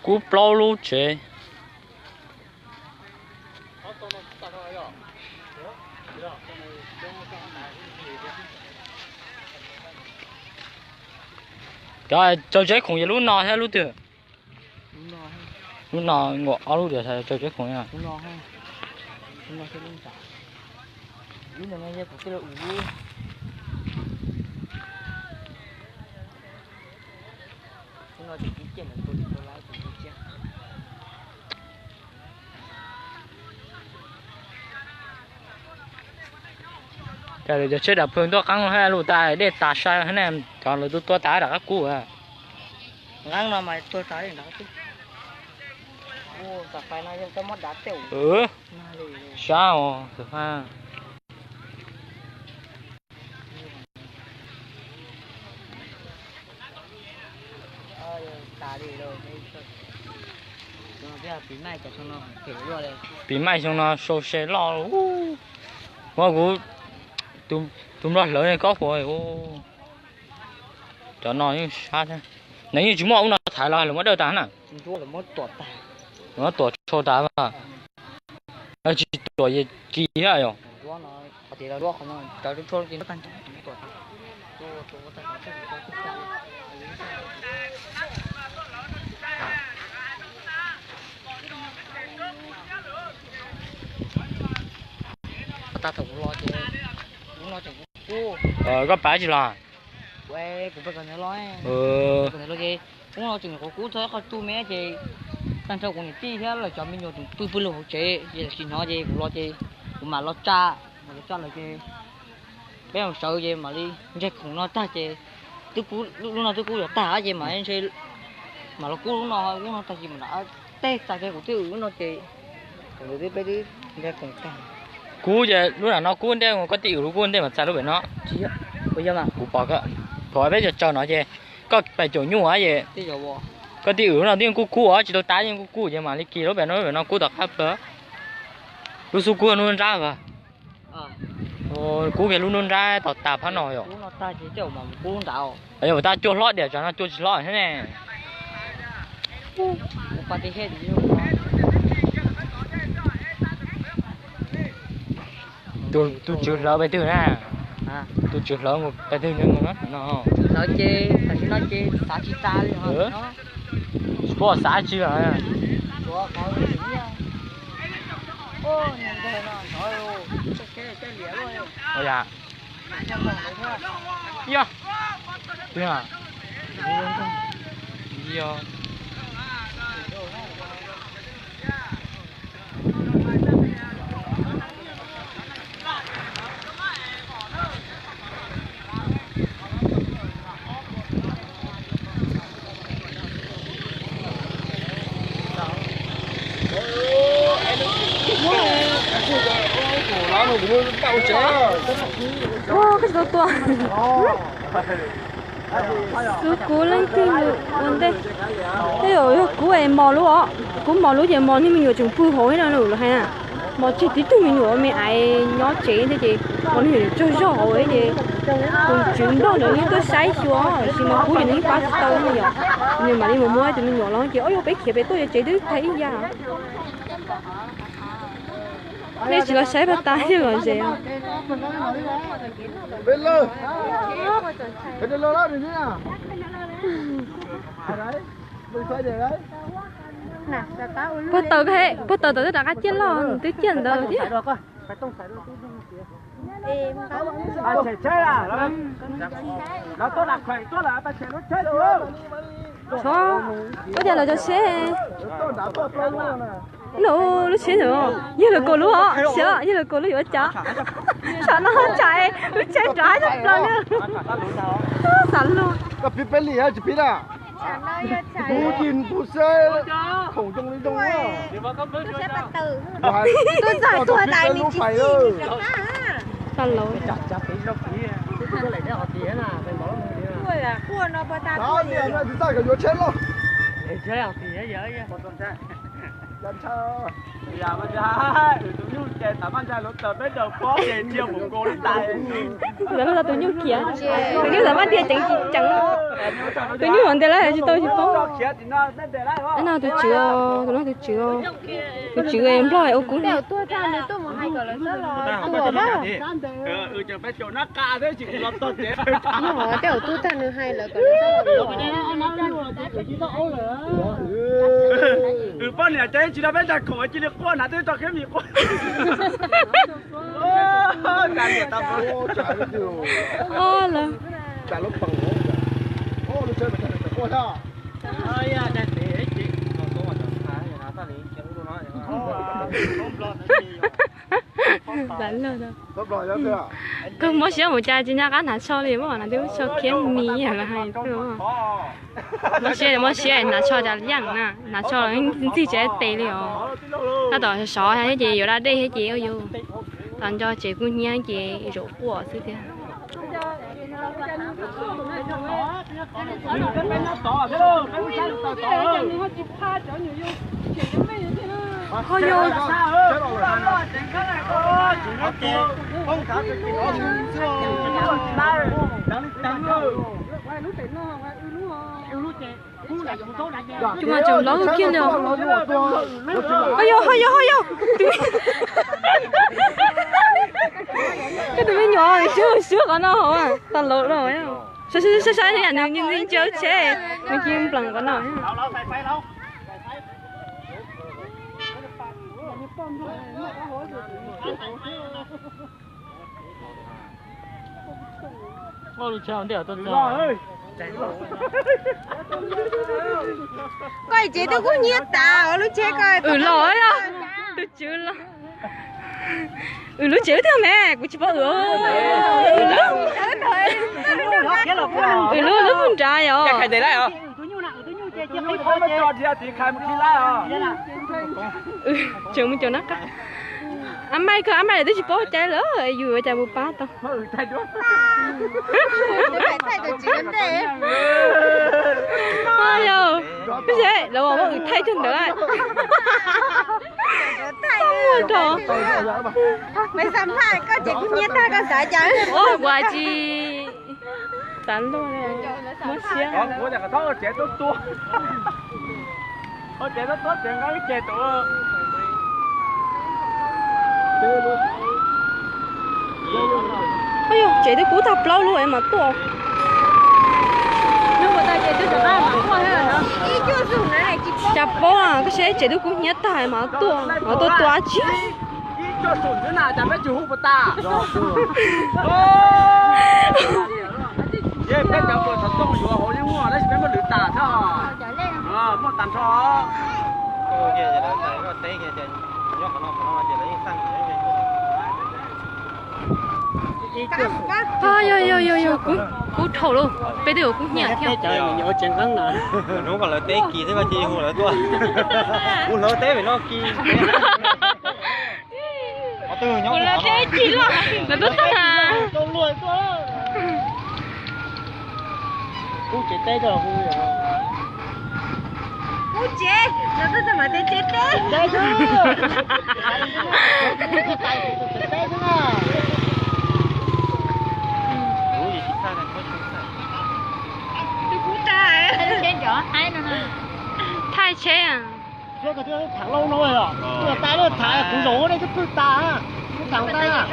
Kub plaub lub tsev. Cov tsaws tsev khoom yog lub no thiab lub twg? Lub no nkaus ob lub tias tsaws tsev khoom. Cas lawv cov tsheb dam phwg tuaj qeeb hab lug tas dej tas sai hab na, cov lawv tuaj tuaj tas rov qab kub. Nqeeb no mas tuag tas rov qab kub. Sab os. Pis maij xyoo no sau se loj. Muab kuv tus nplog hlawv kob puas. Cov no yeej sab thiab. Nws yeej tsis muaj ub no thaiv los lawv muab dawj tas na. Muab tuam tshau tas mas. Tsis tuam ces kis thiab yom. Tag thaum kuv los ces ub no tseem kub. Koj pab tsis los? Kuv pab kawm ntawv los, kawm ntawv los ces ub no tseem nyuam qhuav kub txog ib qho tsuj me ces tag nrho kuv niam tij thiab lawv cov me nyuam tseem pw pw lug hauv tsev ces lawv tsis hnov ces kuv los ces kuv mam los tsa, mam los tsa lawm ces peb mam sawv ces mam li ntsaig khoom no tag ces twb kub, lub no twb kub yuav tag ces mam ntshe mam los kub lub no, kub no tag ces mam tej txais kiag kuv twb wm lub no ces kuv twb peb twb ntsaig khoom tag. Kub ces lub nram no kub ntej, koj tij wm lub kub ntej mas txais lub pem no. Kuv pom thaum peb tsaws tsaws no ces koj pais caum nyuj es koj tij wm lub no twb yeej kub kub os, tsis tau tas yeej kub kub ces mam li kis lub pem no, lub pem no kub tom qab plaws. Lub xub kub nub nrab as. Kub kiag lub nub nrab tom tas phab no yom. Yog ua tab cuaj hlob diam, tsam no cuaj tsis hlob thiab ne. Tus tswv hlawv pes twg na? Tus tswv hlawv pes twg no? Hlawv ces tam sim no ces xav tsis tas li. Tsis paub xav tsi lawm. Yog, yog. Koj tsis tau tua. Xub kub leej twg ua ntej. Tej zaum yog kub es mos lub os. Kub mos lub ces mos niag me nyuam tseem pw hauv no los hais na. Mos tseg tib tug me nyuam me aiv nyob tsev thiab ces mos niag me nyuam tsaug zog hauv ces tus tswv nplog ntawd yeej tuaj saib xyuas tab sis mas kub ces nws yeej pab tsis tau no yom. Nws mam li mus muab tus me nyuam los ces ob yuav peb khiav pem tuaj yuav tsev twb tag ib yam. Nej tsis los saib paj tas thiaj los ze. Puag taws, puag taws tawm twb rov qab ciaj loj, twb ciaj ntawd thiab. Ua cas lawv cov tsheb, lub, lub tsheb ntawd yog lawv kaus lub os, xyov yog lawv kaus lub yuav ua cas. Tsam no tsam lub tsheb nrov tag plaws li. Xav luag. Koj pib peb lim tsis pib na? Kuv cim kuv saib khoom zoo li zoo. Tuaj txog tuag tas nws tsis txim nws rov qab. Tag lawm. Quaj no puas tag tuaj li. Yuav tsheb los. Lawv los tus nyuj khiav, tus nyuj xav maj tiag ceev tsis ceev. Tus nyuj ua ntej lawm tsis tau tsis paub. No tus tswv, tus no tus tswv, tus tswv nplog ua kub. Poj niam ces tsis tau peb tag khoom cia li quaj hnav twb tau khiab mis quaj. Kawg mob siab mus cas tsis nco qab hnav tsho li, muab hnav twb tsho khiab mis lawm hais. Mob siab, mob siab hnav tsho cas yeej na, hnav tsho ntxig tsis tes li os. Tab tom sov thiab ces yuav da dej thiab ces ua yus tas nco tsev kub hnyiab ces zaum quaj xwb thiab. Ho yog, tsis mas tseem lov kiag li. Ho yog, ho yog, ho yog. Koj tus me nyuam siab siab qhov no hauv, tau laus lawm. Saib saib saib, nws ntsia tsheb, nws cia li nplees qhov no. Koj tsev twb kub hnyiab tas, lub tsheb ko. Wm los, tus tswv los. Wm lub tsev tiag me, kuv tsis paub wm. Wm lub, wm lub nrad yom. Tseem mus caum nab qa. Ab Maij kawg, Ab Maij lawv twb tsis paub cai lawm, yus ua cas mus pab tau. Yog, lawv ua wm thaij cog ntawd. Koj tsev kub hnyiab tag koj xav cas? Ua cas tsis xav luag, mob siab. Tsev twb kub tag plaub lub es mas tuaj. Cas paub, koj saib tsev twb kub hnyiab tag mas tuaj, mas tuaj tua dab tsi? Yog yog yog yog, kub dhau lauj, peb twb yuav kub hnyiab thiab. Hnub kom lawv teb kis xwb koj cia li hu lawv tuaj. Kuv hlawv teb pem no kis. Kuv hlawv teb kis loj, lawv tuaj txog na. Kub tsev teb, kub tsev, lawv tuaj txog mas teb tsev teb. Thaij tsheb. Tham lauj no, tham kuv zaum nej twb pw tas, twb tham tas.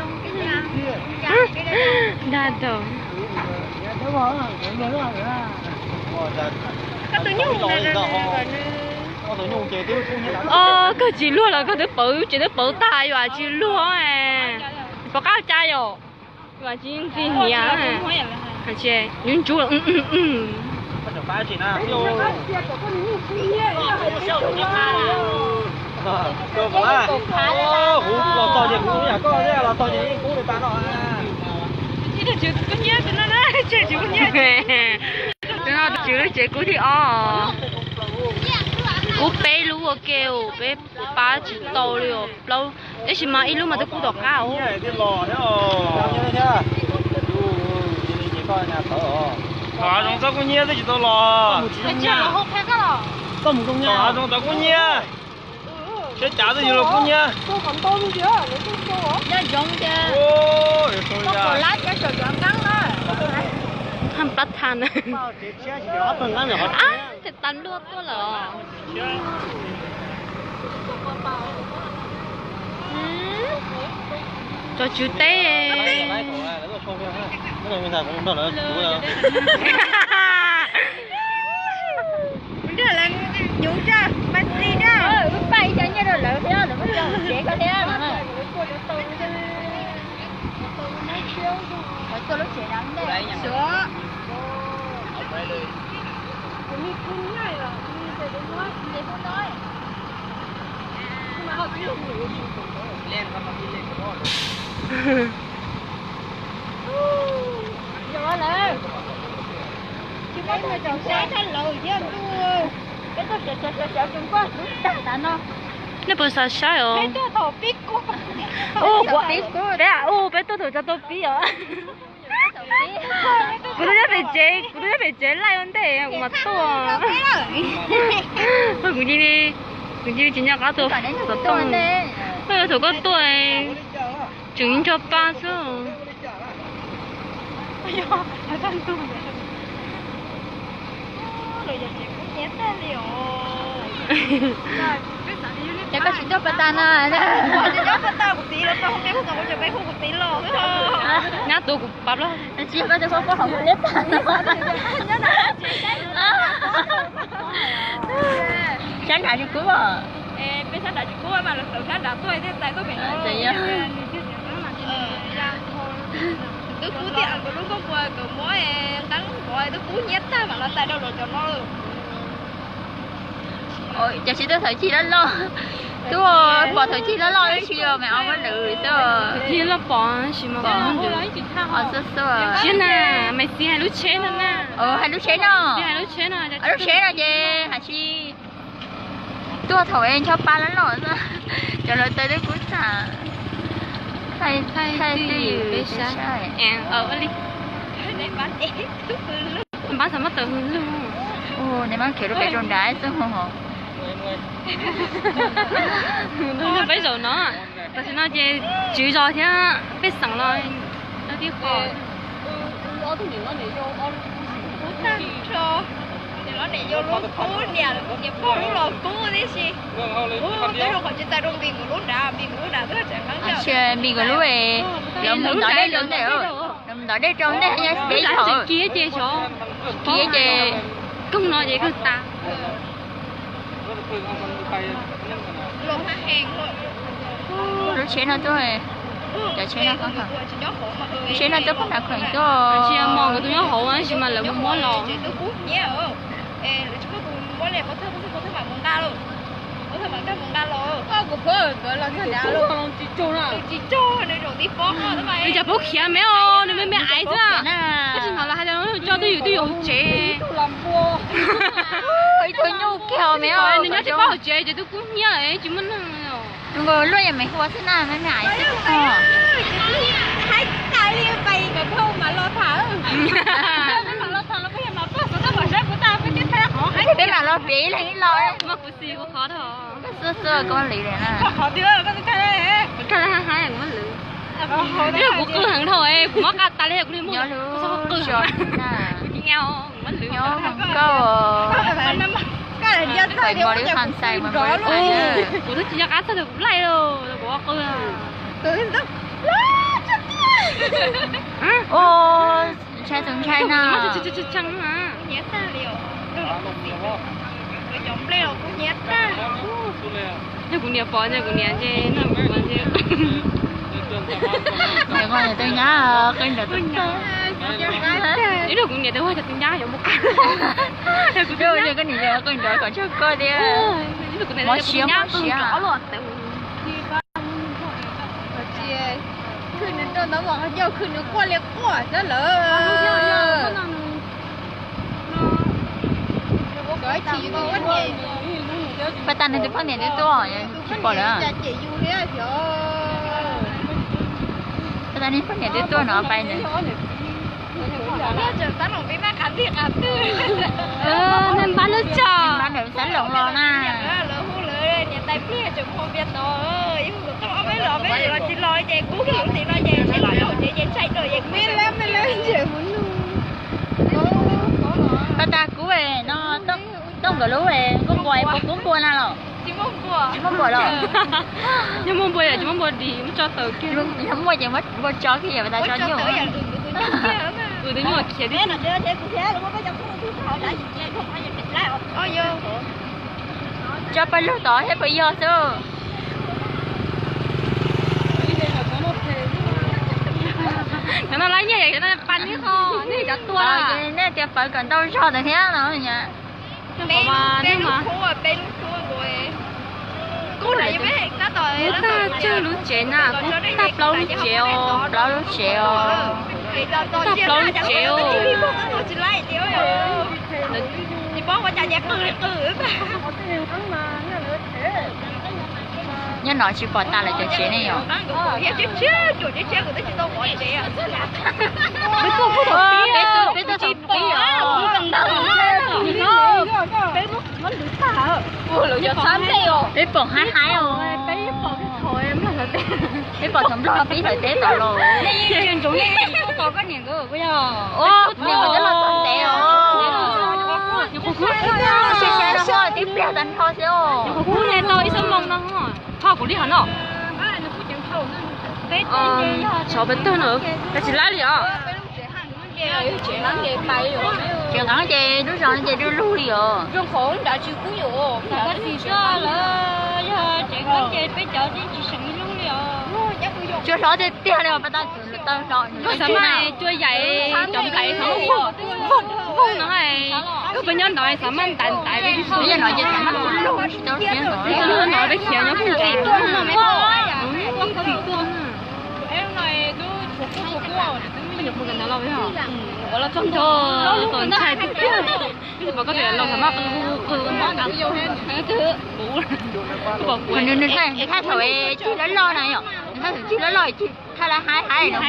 Dag tau. Koj tus nyuj nws Os, koj tsis luag los koj twb pauv, tsev twb pauv tag, yuav tsis luag. Pov qab cas yom? Yuav tsis ntxig hniav. Ntsub ntsub. Huv los txog ces kuv yam koj los txog ces yeej kub li tas no. Tus no tswv lub tsev kub thib ob. Kub peb lub ua ke, peb pab tsis tau li os, plaub, tab sis mas ib lub mas twb kub tom qab os. Tom hav zoov txhob kub hnyiab twb tsis tau los. Tom hav zoov txhob kub hnyiab. Saib cav twb yus los kub hnyiab. Nyob zoov tiag. Haj plab tha na. Ab, tas luaj tuaj lawm. Tso tswv teb. Nrog lawv nyuv tso, mas txi nrog wb paj ib co nyiaj rau lawv thiab, lawv muab coj tsev koj thiab. Tuaj lub tsev no ntej. Yog lawm. Tsis muaj tus saib thab laus thiab ntuj. Peb tuaj sawv sawv sawv sawv tsoom koj hlub tag tav no. Nej puas xav saib os? Peb tuaj thaum pib kub. Ua, peb, ua, peb tuaj thaum tsaus tau pib os. Kuv twb nyob pem tsev, kuv twb nyob pem tsev laij ua ntej kuv mam tuaj. Kuv cia li, kuv cia li tsis nco qab tuaj xov tooj. Thaum koj tuaj tseem nco pa xwb. Ces koj tsis tuaj pas tas no. Nyab tuav kuv pab los. Tsis yog koj tuaj pab pab hauv kuv liab tag no. Sab nrad tsis kub. Peb sab nrad tsis kub mas lawv sab nrad tuaj thiaj txais tuaj pem no. Twb kub tiag, nkawd lub koj puas nkawd muab qeeb mov twb kub hnyiab tag mam los txais rau lawv cov no. Ces tsis tuaj thaum cig loj loj, tuaj pom thaum cig loj loj tsis yog mas ob muab lwm xwb. Cig loj pom sis mas xwb xwb. Siab na, Maiv Xis hais lub tsheb no na. Hais lub tsheb no, lub tsheb no ces hais tsis tuaj thaum es ncho pa loj loj xwb, cov lawv taw twb kub tag. Thaij twj ywm peb saib. Pab xav muab taws hwj lug. Nws mas khiav rau pem rau nrad xwb. Peb zaum no, tam sim no ces tswv zos thiab pej xeem los tib qho. Niam los niam yau lub kub, niam pog lub los kub tib si. Twb zoo qhov tsis txais rau Npis nkawd lub nrad, Npis nkawd lub nrad twb tseem qeeb. Npis nkawd lub, lawv mus ntov dej rau ntej, lawv mus ntov dej rau ntej nyob peb zos. Kiag ces koog no ces koog tas. Lub tsheb no tuaj, cov tsheb no, lub tsheb no tuaj pab nrad khoom tuaj. Tsis mos nkawd tus nyob hauv tab sis mas lawv mus muab los. Nws cov paub khiav me os, nws me me aiv xwb. Koj tsis hnov lawv hais tias coj twj ywm twj ywm hauv tsev. Ib tug nyuj kiag me os, nws nyob tsis paub hauv tsev ces twb kub hnyiab lawm tsis muaj neeg. Luaj yog me hua xwb na, me me aiv xwb. Peb mam los pem ib leeg ib los. Xub xub koj muab lwv li na. Kuv qw heev dhau, kuv muab qaj tas li kuv li muab qw. Kuv tsis nco, kuv muab lwv. Kuv twb tsis nco qab txog tias kuv laij los kuv qw. Ntshai tus ntshai na. Cov nplej los kuj hnyav tag. Yog kuv niam pom, yog kuv niam ces noj kuv mas ntshe. Niam koj niam tej nyab qw nrov tuj tuj. Ib pliag kuv niam tias ua cov tus nyab yuav mus qab. Yog kuv niam koj niam qw nrov kom tsawg koj thiab. Mob siab mob siab. Khwj nws rau ntawd mas qhov ncauj khwj nws quaj li quaj xwb lawm. Pab tas nws tus poj niam twb tuaj, tsis pom lawm. Pab tas nws poj niam twb tuaj no pais nws. Npab lub tso, npab ntawm xav loos los na. Pab tas kuv no, Tooj nkawd lub nkauj npua es puas kub npua na los? Tsis muaj npua los? Yog muaj npua yom, tsis muaj npua dim, muab tso tawm kiag. Yog muaj ces muab npua tso kiag, yog tas tso nyuj. Tus nyuj khiav tib. Tso pawg lug tod thiab puas yog xwb. Cov no lawv nyiaj yog cov no pab neb ho, neb cov tuag. Nej tias pawv kom ntau zog ntawd thiab no. Kuv tag tsawg lub tsev na, kuv tag plaub lub tsev os, plaub lub tsev os. Tag plaub lub tsev os. Nyob no tsis pom tas lawv cov tsev ne yom. Peb tuaj thaum pib os. Peb pom haib haib os. Peb pom thaum Nplog pib thaum teb tod los. Niam nkawd twb los txog ntev os. Xyov xyov no tib pliag tas nrho xwb os. Kuv kuv ne tau ib xuab moos no. Tho kuv li hov no. Tsov pes tag no, cas tsis laib li os. Tsev nqeeb ces lub zos no ces du lug li os. Tsis hlob tiag tiag li os, pas tau tau hlob. Koj xav mas cua yaim cov nplais xav mas vooj vooj no, wb peb nyob ntawd xav mas ntais ntais peb tsis tau. Nyob ntawd peb khiav nyob pheej txim. Ntshai tiag tiag. Wb tsis pom koj tias los xav mas qw qw qw. Nws nws thaij thaum cig loj loj na yom, nws thaij thaum cig loj loj, cig thaij lawv haib haib no.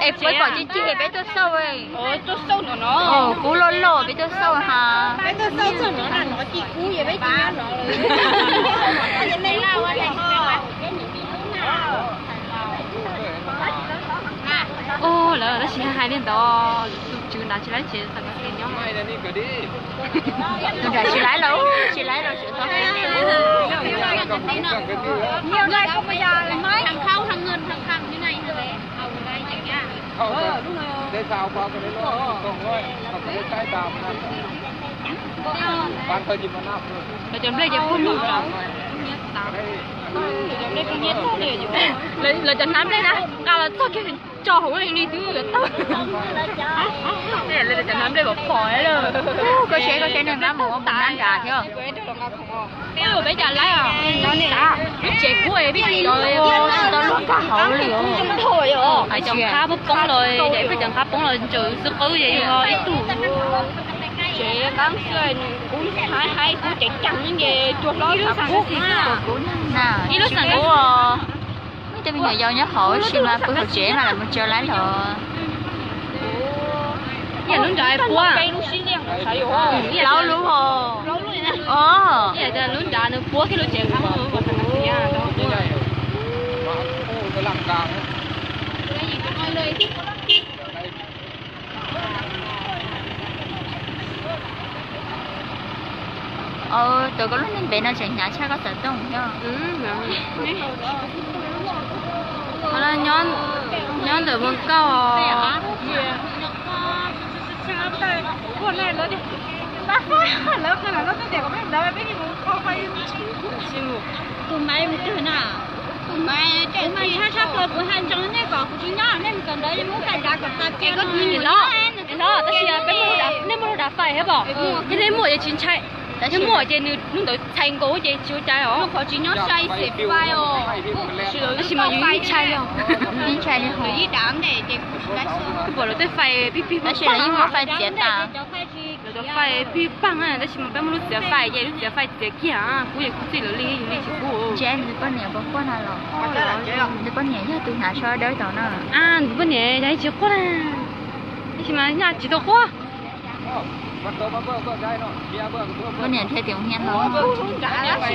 Es peb pom cig cig peb tuaj xauj. Kub loj loj peb tuaj xauj ha. Ub, lawv tab sis hais li ntawd, tus tswv nrad tsis laib tsev, xav kom nyob. Tus nrad tsis laib los, tsis laib los tseem tau. Lawv cov nplej ces kuj lug tas. Lawv cov hnab nplej na, nqa los txog kiag tso hauv li twb yuav tawg. Lawv cov hnab nplej pom pom lawm. Koj seb, koj seb, nej npab mus ua npab nrad thiab. Peb cas laib os, lub tsev kub peb tsis tau, tsis tau luag nkag hauv li os. Cov qhab poob poob los, peb cov qhab poob los ntsaws xwb qwb ces yus ib tug. Tsev qab xwb, kub haib haib, kub ceev ceev ces cua hlob xav kub. Ib lub xeem kub. Muaj tej me nyuam yaus nyob hauv tsis mas pw hauv tsev mas lam mus tsaws laib los. Yam lub nrad puab. Plaub lub os. Yam lub nrad nws puab kiag lub tsev qab. Tus koj lub neej ntev no tseem hnyav tshaj koj xov tooj thiab. Nyob ntawm Mus Kauj os. Lawv qhia lawv lub twb tias kom peb mus ntawd, peb mus qhov peb mus. Tus Maiv mus twg na? Tus Maiv, tus Maiv tshab tshab plaws, kuv hais ntsoov nej kom kuv tsis nyob, nej mus kawm ntawv, nej mus ua cas dav kom tas cia. Nim no, nim no tab sis peb muaj lub dav, nej muaj lub dav fais thiab pom, ces nej muaj ces tsis ntshai, nej muaj ces nws hnub ntawd txhais nkaus ces tsis ua cas os. Qhov tsis nyob sai xim fais os, tab sis mas yus yeej ntshai os. Yeej ntshai li hos. Twb pom lawv tej fais pig pig, tab sis lawv yeej muab fais txiav tas. Lawv cov fais pig pag na, tab sis mas peb muab lub txiav fais ces lub txiav fais txiav kiag, kub ces kub txij lawv li, yus li tsis kub. Ntshe nws poj niam puas quaj na los? Nws poj niam yog tus hnav sab dawb tod na. Nws poj niam yog tsis quaj na, tab sis mas nyaj tsis tau quaj. Poj niam thiaj tias mus hiab no. Nyab wb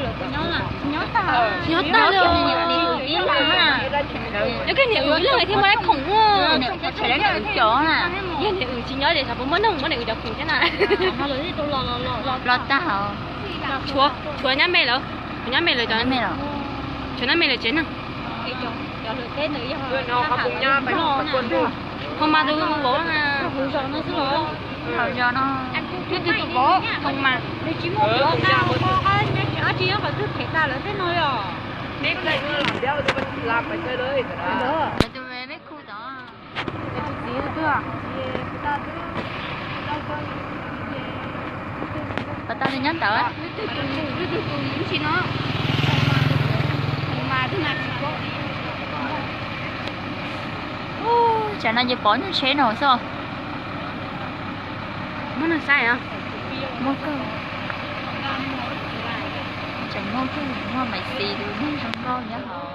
lawm puas nyob na? Nyob tag. Nyob kiag niam wb ib leeg thiab muaj ib khoom. Yog niam wb tsis nyob ces xyov puas muaj neeg muab niam wb cov khoom thiab na. Los tag. Tshuav, tshuav nyab me lawm, tshuav nyab me lawm cov, tshuav nyab me lawm tsev neeg. Hoo mas tus vauv na. Hoo mas. Lawv tus me me khu tod. Pas tas nws nyob ntawd. Tsam no ces pov nyuag tsheb no xwb. Muab neeg saib os. Muaj kawg. Tseem muaj kawg, muaj Maiv Xis tus neeg zoo nkauj nyob hauv.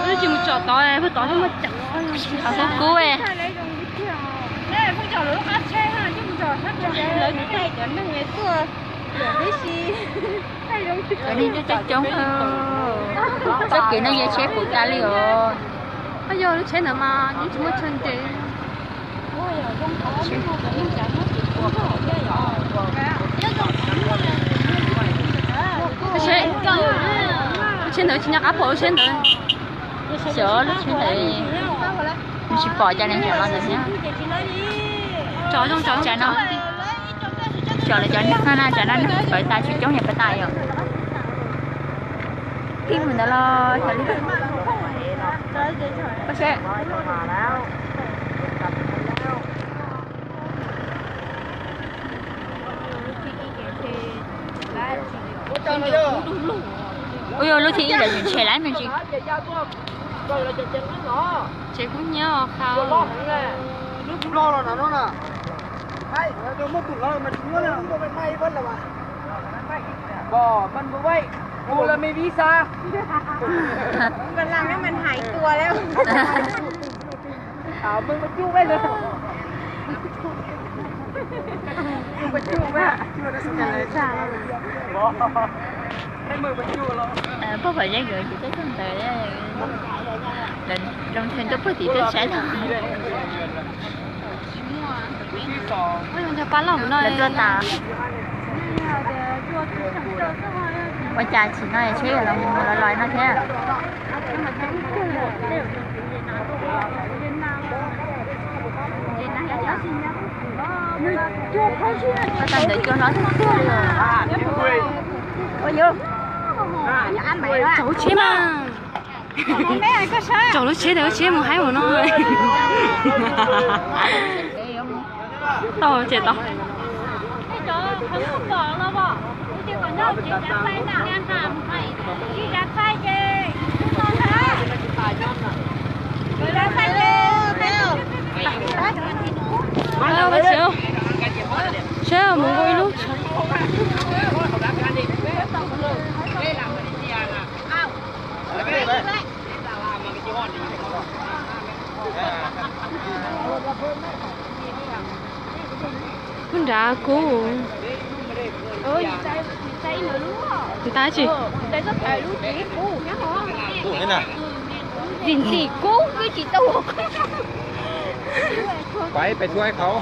Wb tsis mus tsom tod, pheej tod muaj cov kub kub. Cov neeg coob coob, txoj kev no yog tsheb puv tas li os. Yog lub tsheb ntawd mas yeej tsis muaj chaw nres. Lub tsheb ntawd tsis nco qab pom lub tsheb ntawd. Xyov lub tsheb ntawd, tsis pom cas li, tsom los ntawd thiab. Tsom zoo, tsom no. Tsom lawv cov neeg na, tsam no neeg pawv tas tsis coob yog pawv tas yom. Tib mus ntawd los xyov li. Koj seb. Ua yog lub thib ib lawv tseem tshem lawm me ntsis. Tsev kub hnyiab qha. Pog Pam Yeeb nkawd ces tuaj txog ntawd, lawv zoo ntshe tuaj puag tim tuaj saib no. Cov pab loj no tuaj tas. Ua cas tsis no tsheb los los no thiab. Tau ntawd cua hlob tiag tiag li. Tsaus lub tsheb mas. Tsaus lub tsheb, tsaus lub tsheb mus haib mus no. Tau ces tau. Seb mus nkaum ib lub. Nrad kub. Ntab tsi? Vim tim kub wb tsis tau. Pais pais txhua qhov.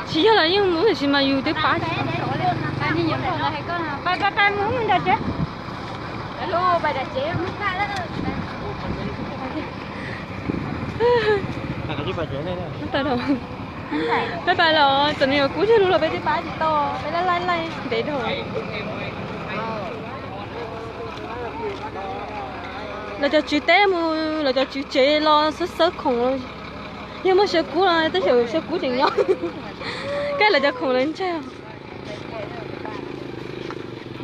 Tsis yog los yeej mus tam sim mas yus twb pab. Pab pab los txom nyem kub zog lug los peb twb pab tsis tau, peb laij laij laij ntev dhau. Lawv cov tswv teb mus lawv cov tswv tsev los xawb xawb khoom. Yog muaj siab kub los tab sis siab kub tseem nyob. Koj lawv cov khoom lawv ntsaig,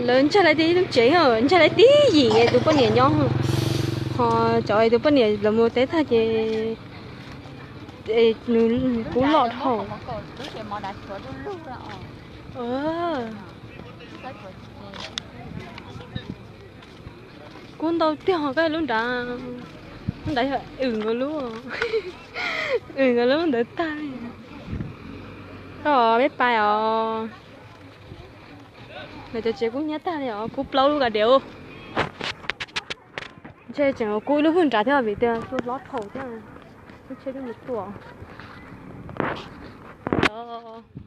lawv ntsaig lawv tib lub tsev, ntsaig lawv tib yim tus poj niam nyob. Ho cov tus poj niam lawv mus teb tag ces nws kub loj dhau. Kub ntau tiag, koj lub nrad, lub nrad yog wm nkaus lub, wm nkaus lub ntawd tag li. Koj peb pais os. Lawv cov tsev kub hnyiab tag li os, kub plaub lub kas diav. Ntshe tseem kub ib lub vwj nrad thiab vim tias tus hlob thaum thiab, lub tsheb twb mus tuaj os.